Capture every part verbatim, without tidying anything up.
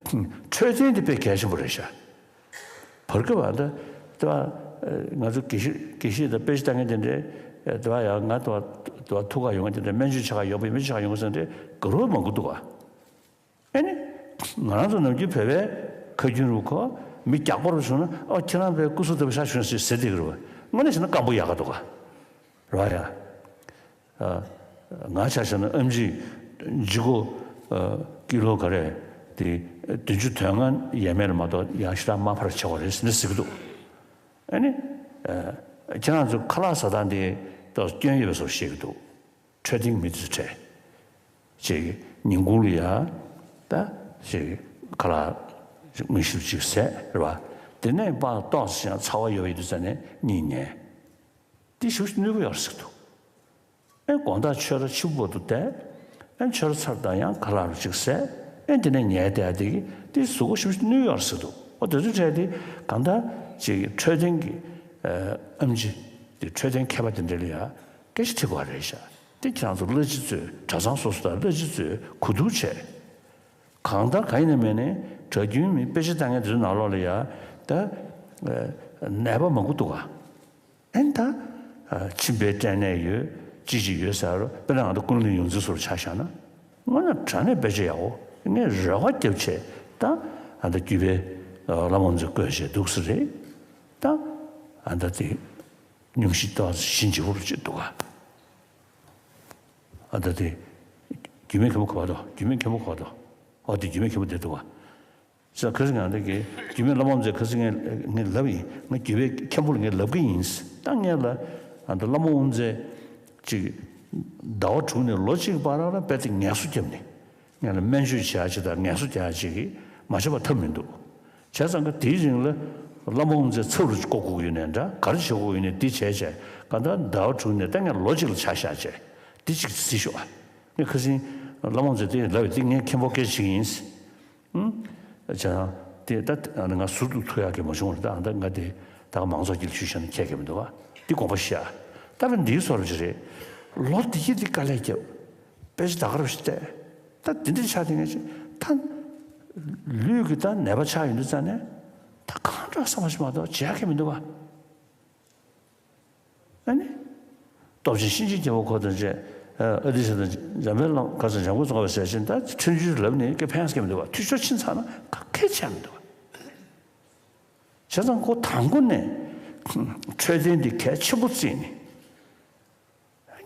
འཕྲོད་བསྟེན་དེ་དཔེ་གལ་ཆེན་པོ་རེད་ཤག་བར་སྐབས་ཨ་ད་ལྟ་བ་ང་ཚོ་དགེ་བཤེས་དགེ་བཤེས་དང་དཔེ་ཆ་ལྟ་མཁན་དེ་འདྲས་ལྟ་བ་ཡང་ང་ལྟ་བ་ལྟ་བ་ཐུགས་ཁག་ཡོང་མཁན་དེ་འདྲས་སྨན་བཅོས་བྱ་ག་ཡོང་པས་སྨན་བཅོས་བྱ་ག་ཡོང་ཟེར་འདྲས་དགའ་རབ་མང་པོ་འདུག་ག་ཨ་ནི། ང་རང་ཚོ་ནམ་རྒྱུན་བོད་པའི་ཁ་རྒྱུན་རུ་ཁོ་མི་རྒྱགས་པ་རུ་བྱུང་ན་ཨ་ཁྱེད་རང་བས་སྐུ་གཟུགས་ལྟ་བུ་ཤ་ཞུ་ན་ཞེས་ཟེར་བསྡད་ཀྱི་རེད་བ། དངོས་གནས་བྱས་ན་སྐམ་པོ་ཡག་ག་འདུག་ག་རེད་བ་ཡ། ང་ཆ་བཞག་ན་ཨེམ་ཆི་ལྗིད་ཁོག་ཀི་ལོ་ག་རེ་དེ་བདུན་ཅུ་དོན་ལྔ་ཡས་མས་ལ་མ་གཏོགས་ཡང་ཞེ་དྲག་མ་འཕར་ཆེ་བ་རེད་ཟེར་ནས་ཟེར་གྱི་འདུག་ཨ་ནི། ཁྱེད་རང་ཚོ་ཁ་ལག་ཟ་སྟངས་དེ་ཏོག་སྐྱོན་ཡོད་པའི་བཟོ་བཤད་ཀྱི་འདུག་འཕྲོད་བསྟེན་མི་དེ་ཚོ་ཁྲལ། ཅིག་ཉིན་གུང་ལ་ཡ་ད་ཅིག་ཁ་ལག་དངོས་གཞི་ཅིག་ཟས་རེད་བ། དེ་ནས་པ་ཏོག་ཙམ་ཡང་ཚ་བ་ཡོད་པ་ཡིན་དུས་ཙ་ནས་གཉིད་ཉལ། དེ་ཞེ་པོ་ཅིག་ནུས་པ་ཡོད་རེད་ཟེར་གྱི་འདུག་ཨེ་དགོང་དག་ཆོས་ར་ཕྱི་པོ་བར་དུ་བསྡད། ཨེ་ཆོས་ར་ཚར་དང་ཡང་ཁ་ལག་རུ་ཅིག་ཟས། ཨེ་དེ་ནས་ཉལ་བསྡད་དེ་གི་དེ་གཟུགས་པོ་ཞེ་པོ་ཅིག་ནུས་ཡོད་རེད་ཟེར་གྱི་འདུག་ཨོ་དེ་ཚོ་བྱས་དེ་གང་ལྟར་ཅིག་འཕྲོད་བསྟེན་གྱི་ཨེམ་ཆི་དེ་འཕྲོད་བསྟེན་མཁས་པ་དེ་འདྲ་ལ་ཡ་སྐད་ཆ་དྲི་དགོས་རེད་ཤག་དེ་ཁྱེད་རང་ཚོ་གླ་སྤྱི་ཚོས་གྲྭ་ཚང་སོ་སོ་དང་གླ་སྤྱི་ཚོས་གོ་བསྡུར་བྱས། གང་ལྟར་གང་ཡིན་ནའི་མིན་ནའི་གྲྭ་རྒྱུན་མི་དཔེ་ཆ་ལྟ་མཁན་དེ་ཚོའི་ནང་ལོགས་ལ་ཡ་ད་ནད་པ་མང་པོ་འདུག་ག་ཨེ་ད་མཆིན་པའི་སྐྲན་ནད་ཡོད་ཅི་ཅི་ཡོད་ཟེར་རོ། དཔེར་ན་ང་ཚོ་ཀུན་གླེང་ཡོངས་འཛིན་སོགས་ཆ་བཞག་ན་དངོས་གནས་དྲང་གནས་དཔེ་ཆ་ཡག་པོ་ངས་རོགས་པ་རྒྱབ་བྱས་ད་ཨ་ད་རྒྱུད་པའི་བླ་མ་ཚོས་བཀོད་བྱས་འདུག་ས་རེད། ད་ཨ་ད་དེ་སྙུང་གཞི་ཏོག་ཙམ་ཞིབ་པོ་ཅིག་འདུག་ག་ཨ་ད་དེ་རྒྱུད་སྨད་མཁན་པོ་གོ་བ་དོ། རྒྱུད་སྨད་མཁན་པོ་གོ་བ་དོ། ཨོ་དེ་རྒྱུད་སྨད་མཁན་པོ་དེ་འདུག་ག་ས་ཁ་སང་ང་འདི་གི་རྒྱུད་སྨད་བླ་མ་མཛད་ཁ་སང་ངས་ངས་ལབ་ཡིན། ང་རྒྱུད་པའི་མཁན་པོ་ལ་ངས་ལབ་གི་ཡིན། ད་ངས་ལ་ཨ་ད་བླ་མ་དབུ་མཛད་ཅིག་ཟླ་བ་དྲུག་ནས་ལོ་གཅིག་བར་ལ་རྦད་དེ་ངལ་གསོ་བརྒྱབ་ནས་ངས་ལ་སྨན་བཅོས་བྱེད་ཡ་ཅིག་དང་ངལ་གསོ་རྒྱག་ཡ་ཅིག་གི་མ་བྱས་པ་ཐབས་མི་འདུག་བྱས་ཙང་ཀ་དེའི་རིང་ལ་བླ་མ་དབུ་མཛད་ཚབ་རུ་བསྐོ་དགོས་ཀྱི་ཡོད་ནའི་འདྲ་ག་རེ་བྱེད་དགོས་ཀྱི་ཡོད་ནའི་འདི་བྱས་བྱས་ག་ད་ཟླ་བ་དྲུག་ནས་ད་ངས་ལོ་གཅིག་ལ་ཆ་བཞག་བྱས་འདི་གཅིག་གཟིགས་ཤོག་ཨ་ངས་ཁ་སང་བླ་མ་དབུ་མཛད་དེ་ལབ་ཡོད་དེ་ངས་མཁན་པོ་སྐད་ཆ་བྱེད་ཀྱི་ཡིན། ཨུམ། བྱས་ཙང་དེ་ད་ང་ཟུར་དུ་ཐུག་ཡག་གི་མ་བྱུང་བ་རེད། ད་ད་ང་དེ་ད་མང་ཚོགས་ཀྱི་ལ་ཞུས་བཞག་ན་ཁྱད་གས་མི་འདུག་བ། འདི་དགོངས་པ་བཞེས་ཨ། ད་བས་འདིའི་བཟོ་འདྲ་ཅིག་རེད། ལོ་འདི་ཡི་འདི་དཀའ་ལས་བརྒྱབ། དཔེ་ཆ་ད་ག་རེ་ཞིག་བལྟས། ད་འདི་འདྲ་ཆགས་དེ་ངས་ཅི་ད་ལུས་ཀྱི་ད་ནད་པ་ཆགས་ཡོང་དུས་ཙང་ནས་ད་གང་འདྲ་བསམ་པ་ཞིག་མ་གཏོགས་བྱེད་ཡག་གི་མི་འདུག་བ། ཨ་ནི། སྟོབས་ཆེན་གཤིན་རྗེ་རྒྱལ་པོ་ཁོ་དང་བཅས། ཨ་ཏི་ཤ་དང་འཇམ་དཔལ་གླང་ག་ས་འཇམ་མགོན་ཙོང་ཁ་པ་ཟེར་ཞིང་ད་ཁྲིམས་གཅོད་ལབ་ནས་སྐད་ཕན་སྐད་མི་འདུག་བ། འཐུས་ཤོར་ཕྱིན་ཚར་ན་ག་གེ་ཆགས་མི་འདུག་བ། བྱས་ཙང་ཁོ་དང་པོ་ནས་འཕྲོད་བསྟེན་འདི་གལ་ཆེན་པོ་བརྩིས་ནས།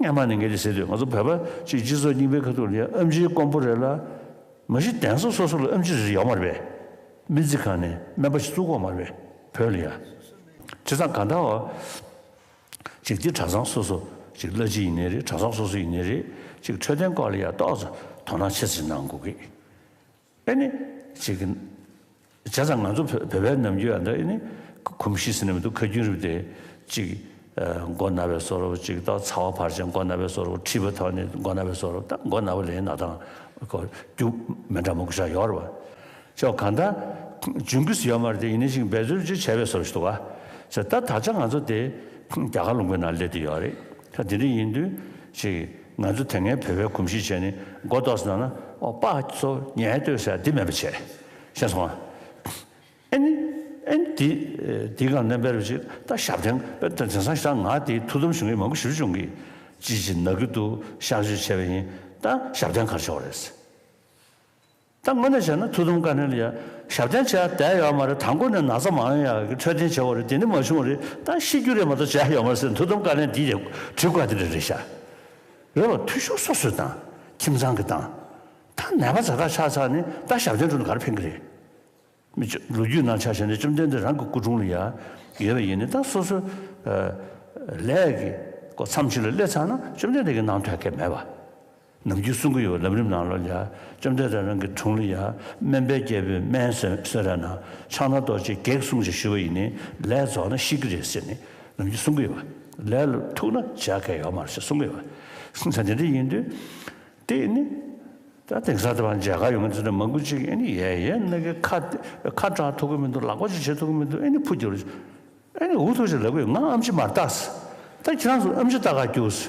སྔན་མ་ནས་ངས་འདི་ཟེར་དུས་ང་ཚོ་བོད་པ་ཅིག་སྤྱི་ཚོགས་རྙིང་པའི་ཁ་ཐུག་ལ་ཡང་ཨེམ་ཆིའི་དཀོན་པོ་རེད་ལ། མ་གཞི་གདན་ས་སོ་སོ་ལ་ཨེམ་ཆི་རེ་ཡོད་མ་རེད་པས། སྨན་རྩིས་ཁང་ནས་སྨན་པ་ཞིག་བཙུགས་ཡོད་མ་རེད་པས་བོད་ལ་ཡ། བྱས་ཙང་གང་ལྟར་བ། ཅིག་འདི་གྲྭ་ཚང་སོ་སོ་ཅིག་བླ་སྤྱི་ཡིན་ནའི་རེད། གྲྭ་ཚང་སོ་སོ་ཡིན་ནའི་རེད། ཅིག་འཕྲོད་བསྟེན་སྐོར་ལ་ཡ་ཏོག་ཙམ་དོ་སྣང་ཆེ་ཙམ་གནང་དགོས་ཀྱི། ཨེ་ནི། ཅིག་གི། བྱས་ཙང་ང་ཚོ་བོད་བོད་པའི་ནམ་རྒྱུན་ཨ་འདྲ་ཨེ་ནི། གོམས་གཤིས་ཟེར་ནས་མི་འདུག་ཁ་རྒྱུན་རིབ་དེ། ཅིག་མགོ་ན་བའི་བཟོ་འདྲ་ཅིག་ད་ཚ་བ་འཕར་བྱས་མགོ་ན་བའི་བཟོ་འདྲ་མཁྲིས་པ་ཐོག་ནས་མགོ་ན་བའི་བཟོ་འདྲ་ད་མགོ་ན་བ་ལས་ན་དང་། ཁོ་རྒྱུ་མི་འདྲ་མང་པོ་ཞིག་ཡོད་རེད་བ། ཅོ་གང་ལྟར། འབྱུང་གི་ཡོད་མ་རེད་དེ་ཡིན་ནའི་ཅིག་འབད་རྩོལ་ཅིག་བྱས་པའི་བཟོ་འདྲ་ཞིག་འདུག་བ། ཅོ་ད་ད་ཆ་ང་ཚོ་དེ། རྒྱ་གར་ལུང་པའི་ནང་སླེབས་བསྡད་ཡོད་རེད། ད་དེ་འདྲ་ཡིན་དུས་ཅིག་ང་ཚོ་དེ་སྔའི་བོད་པའི་གོམས་གཤིས་བྱས་ནས་མགོ་ཏོག་ཙམ་ན་ན་ཨོ་པ་ཚོ་ཉལ་སྡོད་ཟེར་འདི་མེད་པ་བྱས། ཤེས་སོང་ཨ། ཨེ་ནི། ཨེ་ནི་འདི་འདི་གང་གནོན་པའི་རུ་ཅིག་ད་ཞབས་བརྟན་དཔེ་ད་དེང་སང་ཞག་ང་དེ་ཐུགས་དམ་བཞུགས་མཁན་མང་པོ་ཞེ་པོ་བྱུང་གི། ཅི་ཅི་ན་གི་འདུག་གཤག་བཅོས་བྱས་པ་ཡིན། ད་ཞབས་བརྟན་ག་རེ་བྱེད་པ་རེད། ད་དངོས་གནས་བྱས་ན་ཐུགས་དམ་བཀའ་ལན་ལ་ཡ་ཞབས་བརྟན་བྱས་བསྡད་ཡོད་མ་རེད། དང་པོ་ནས་ན་ཚ་མ་ཡོང་ཡག་གི་འཕྲོད་བསྟེན་བྱས་པ་རེད། དེ་ནི་མ་བྱུང་བ་རེད། ད་ཤི་རྒྱུ་རེད་མ་གཏོགས་བྱས་ཡོད་མ་རེད་ཟེར་ཐུགས་དམ་བཀའ་ལན་འདི་ཡང་དྲི་དགོས་དེ་འདྲ་རེད་ཤག་རེད་བ། འཐུས་ཤོར་སོ་སོས་བཏང་། ཁྱིམ་ཚང་གིས་བཏང་། ད་ནད་པ་ཛ་དྲག་ཆགས་ཚར་ནས་ད་ཞབས་བརྟན་འགྲོ་ན་ག་རེ་ཕན་གི་རེད། མི་ལོ་རྒྱུས་ནང་ཆ་བཞག་ནས་བཅོམ་ལྡན་འདས་རང་གི་སྐུ་དྲུང་ལ་ཡ་ཡོད་པ་ཡིན་ནི་ད་སོ་སོ་ལས་ཀྱི་ཀོ་མཚམས་ཅིག་ལ་སླེབས་ཚར་ན་བཅོམ་ལྡན་འདས་ཀྱིས་གནང་ཐུབ་མཁན་མེད་པ། ནམ་རྒྱུན་གསུང་གི་ཡོད་པ། ལམ་རིམ་ནང་ལ་ཡ་བཅོམ་ལྡན་འདས་རང་གི་དྲུང་ལ་ཡ་སྨན་པའི་རྒྱལ་པོས་སྨན་གསོལ་གསོལ་རས་ནང་ཕྱག་ན་རྡོ་རྗེས་བགེགས་བསྲུང་ཞེས་ཞུ་བ་ཡིན་ནི་ལས་རྫོགས་ན་ཤི་གི་རེད་ཟེར་ནས་ནམ་རྒྱུན་གསུང་གི་ཡོད་པ། ལས་ལ་ཐུག་ན་བྱ་མཁན་ཡོད་མ་རེད་ཟེར་གསུང་གི་ཡོད་པ། ད་དེ་འདྲ་ཡིན་དུས། དེ་ནི། ད་དེང་སང་དེ་བར་མཇལ་ཁ་ཡོང་མཁན་ཚོ་ནི་མང་པོ་ཅིག་ཨེ་ནི་ཡས་ཡས་ན་གི་ཁ་ཁ་གྲག་ཐུབ་ཀྱི་མི་འདུག་ལག་པ་ཅིག་བྱེད་ཐུབ་ཀྱི་མི་འདུག་ཨེ་ནི་ཕུ་རྒྱུ་རེད། ཨེ་ནི་འུ་ཐུག་ཅིག་ལབ་གི་ཡོད། ང་ཨེམ་ཆི་མར་བཏགས། ད་ཁྱེད་རང་ཚོ་ཨེམ་ཆི་བཏགས་ག་རྒྱུགས།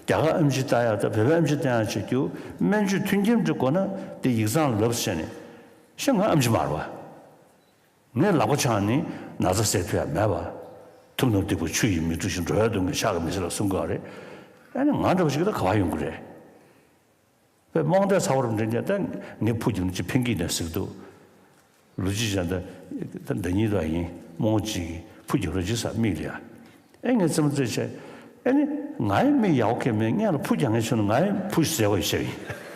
རྒྱ་གར་ཨེམ་ཆི་བཏགས་ཡག་ད་བོད་པའི་ཨེམ་ཆི་བཏགས་ཡག་ཅིག་རྒྱུགས། སྨན་བཅོས་མཐུན་རྐྱེན་འདྲ་དགོས་ན་དེ་ཡིག་ཚང་ལབ་ཟེར་ནས། ཤ་ང་ཨམ་ཆི་མར་བ། ངས་ལག་པ་འཆང་ནི་ན་ཚ་སེལ་ཐུབ་ཡ་མེད་པ། ཐུབ་རྣམས་སྡིག་པ་ཆུ་ཡིས་མི་འཁྲུ་ཞིང་། འགྲོ་བའི་སྡུག་བསྔལ་ཕྱག་གིས་མི་སེལ་ལ་གསུང་གི་ཡོད་རེད། ཨ་ནི་ང་འདྲ་བ་ཞིག་ད་ག་བ་ཡོང་གི་རེད། པས་རྨོངས་དད་ཚ་བོར་འདྲེན་ཀྱང་ད་ངས་ཕུ་རྒྱབ་ནས་ཅི་ཕན་གྱི་ནས་ཟིག་འདུག་ལོ་གཅིག་ཅང་ད་ད་ཟླ་ཉིན་དུ་ཡིན་རྨོངས་ཅིག་ཕུ་རྒྱབ་རོགས་ཅི་ས་མིག་ལ་ཡ། ཨེ་ངས་རྩེད་མོ་རྩེད་བྱས། ཨེ་ནི་ང་ཡི་མིག་ཡག་པོ་ཁེལ་མེད། ངས་ལ་ཕུ་རྒྱག་མཁན་བྱུང་ན་ང་ཡི་ཕུ་ཟེར་བ་ཡི་ཤ་ཡིན།